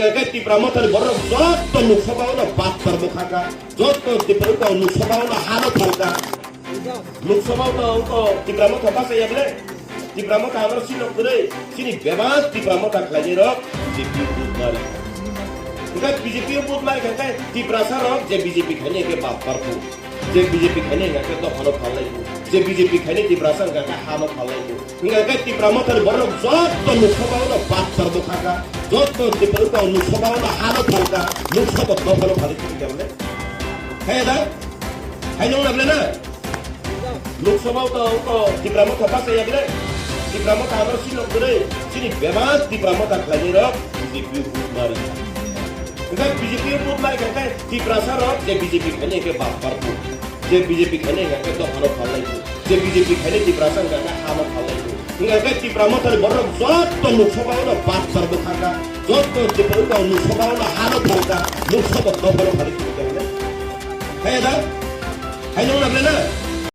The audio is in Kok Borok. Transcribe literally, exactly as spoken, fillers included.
Hingke Tipra Mothani borok joto Lok Sabha o no baptar bwkha kha, joto Tipra o no Lok Sabha o no hano phalka. Lok Sabha o no wngkha Tipra Motha bachaya bele. Tipra Motha ano sinok kwrwi, chini bebak Tipra Motha khlainai rok B J P o vote mari. Hingke B J P o vote mari kha khe Tiprasa rok je B J P khainai hingke baptar kho. Je B J P khainai hingka khe dophano phalnai bo. Je B J P khainai Tiprasa hingka khe hano phalnai bo. Hingka khe Tipra Mothani borok joto Lok Sabha o no baptar bwkha kha. Joto Tipra o Lok Sabha o no hano phalka. Lok Sabha dophano phalwi thangkha bole. Khaya da? Khainai wngna bole na? Lok Sabha o to, o to Tipra Motha bachaya bole. Tipra Motha ano sinok kwrwi. Chini bebak Tipra Motha khlainai rok B J P o vote mari. Hingke B J P o vote mari kha khe Tiprasa rok je B J P khainai hingke baptar kho. Je B J P khainai hingka khe dophano phalnai kho. Je B J P khainai Tiprasa hingka khe hano phalnai kho. Hingka khe Tipra Mothani borok joto Lok Sabha o no baptar bwkha kha. Joto Tipra o no Lok Sabha o no hano phalka. Lok Sabha dophano phalwi thangkha bole. Khaya da? Khainai wngna bole na?